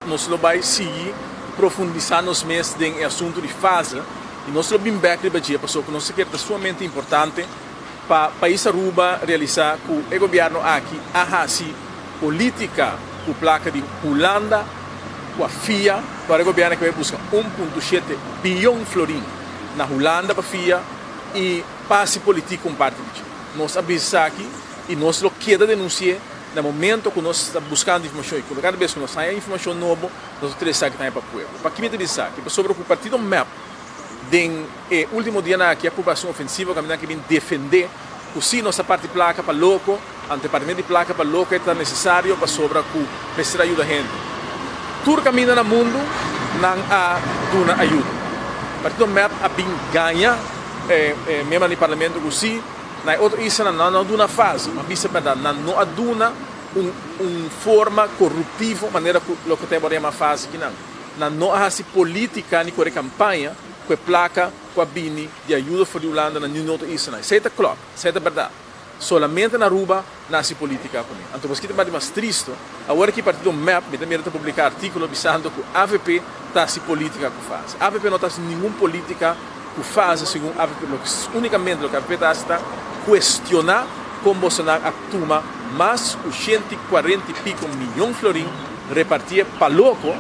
nos lo bai sigui profundisá nos mes den e asuntu di fase i nos lo bin bèk riba dje pasobra ku nos ta kere ta sumamente importante pa pais Aruba realisá ku e gobièrnu aki a hasi polítika ku plaka di Hulanda ku a fia ku e gobièrnu aki bai buska 1.7 biyon florin na Hulanda pa fia i pa hasi politik ku un parti di dje. Nos a bisa esaki i nos lo keda denunsi'é na momento ku nos ta buskando informashon i kada bes ku nos haña informashon nobo nos ta trese esaki tambe pa pueblo. Pakiko mi ta bisa esaki? Pasobra ku partido mep den e ultimo dianan aki a purba hasi un ofensiva kaminda nan ke bin defendé ku si nos ta parti plaka pa loko, anto e partimentu di plaka pa loko e ta nesesario pasobra ku mester a yuda hende. Tur kaminda na mundu nan a duna ayudo. Partido mep a bin gaña e miembronan di parlamento ku si na e otro islanan nan no a duna fase, ma bisa bèrdat nan no a duna un un forma koruptivo manera ku loke ta e por yama fase kinan. Nan no a hasi politica ni kore campaña ku e placa ku a bini di ayuda for di Hulanda na ningun otro islanan. Esei ta klop, esei ta berdad. Solamente na Aruba nan hasi politica kuné. Anto paski ta bati mas tristo, awor aki partido mep mi ta mira ta publica articulo bisando ku avp ta hasi politica ku fase. Avp no ta hasi ningun politica ku fase segun avp. Loke unicamente loke avp ta hasi ta cuestiona kon bosonan a tuma mas ku 140 y pico miyon florin Repartié pa loko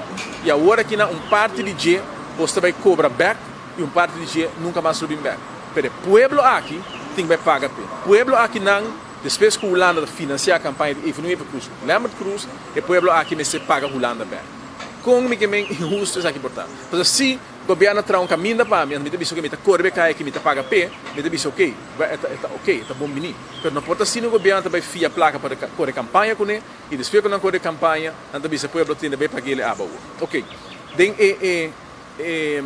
y awor aki na un parti di dje bos ta bay cobra bek y un parti di dje nunca mas lo bin bek. Pero e pueblo aki tin bay paga p'e. Pueblo aki nan, despues cu Hulanda ta financia campaña di Evelyn Wever Croes cu Glenbert Croes, e pueblo aki mester paga Hulanda bek. Con mi ke men inhusto esaki por ta? Pasobra si gobierno a traha un caminda pa mi, anto mi ta bisa oke mi ta core be caya aki mi ta paga p'e, mi ta bisa oke, e ta oke, e ta bon bini. Pero no por ta asina gobierno ta bay fia placa pa core campaña cune, I despues ku nan kore kampaña, nan ta bisa pueblo tende bai pag'el e aba awor. Ok, den e e e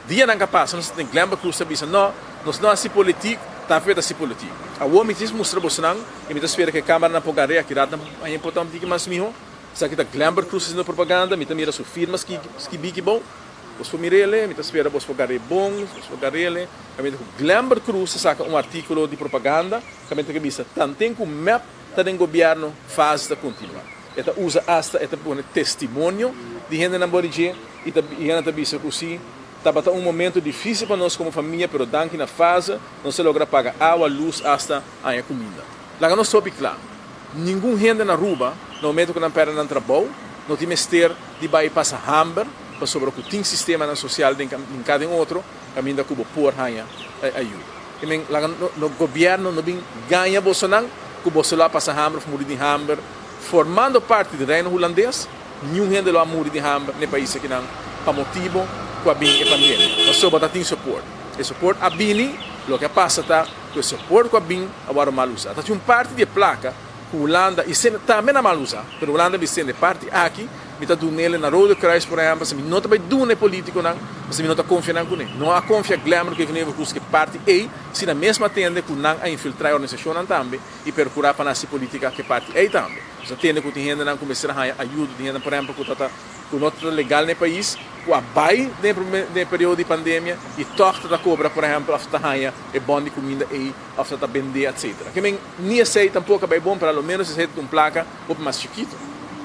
dianan ku a pasa nos ta den Glenba Cruz ta bisa no, nos no hasi politik, ta afet hasi politik. Awor mi tin mustra bosonan i mi ta spera ku e kameranan por gar'é aki rat nan por haña por ta un tiki mas mihó. Esaki ta Glenber Cruz hasiendo propaganda, mi ta mira su firma skibí aki bou. Bos por mir'el, mi ta spera bos por gar'é bon, bos por gar'el. Kaminda ku Glenber Cruz ta saka un artíkulo di propaganda, kaminda ta bisa tanten ku mep ta den gobierno fase ta continua. E ta usa hasta e ta pone testimonio di hendenan bo di dje y ta y hende ta bisa cu si tabata un momento dificil pa nos como famia pero danki na fase nos a logra paga awa, luz hasta haña cuminda. Laga nos hopi cla, ningun hende na Aruba na momento cu nan perde nan trabou no tin mester di bay pasa hamber pasobra cu tin sistemanan social den cada den otro caminda cu bo por haña ayuda. I men laga no gobierno no bin gaña bosonan ku boso lo a pasa hamber of muri di hamber. Formando parti di Reino Hulandes, niun hende lo a muri di hamber na e pais akinan pa motibo ku a bin e pandemia. Pasobra ta tin soport. E soport a bini, loke a pasa ta ku e soport ku a bin a wòrdu mal usá. Ta tin un parti di e plaka ku Hulanda i sende tambe na mal usá, pero Hulanda a bin sende e parti aki Mi ta dun'el na Rode Kruis, por ehempel, si mi no ta bai duna e politiconan, pasobra mi no ta confia nan cune. No a confia Glenbrook Kevin Evergoes cu e parti ey, si nan mes a tende cu nan a infiltra e organisacionnan tambe y percura pa nan haci politica cu e parti ey tambe. Nos a tende cu tin hendenan cu mester a haya ayudo di hendenan, por ehempel, cu ta ta cu no ta legal na e pais, cu a bay den e prome den e periodo di pandemia y toch ta ta cobra, por ehempel, of ta ta haya e bon di cuminda ey of ta ta bende, etcetera. Ke men ni esey tampoco a bay bon, pero a lo menos esey ta un placa hopi mas chikito.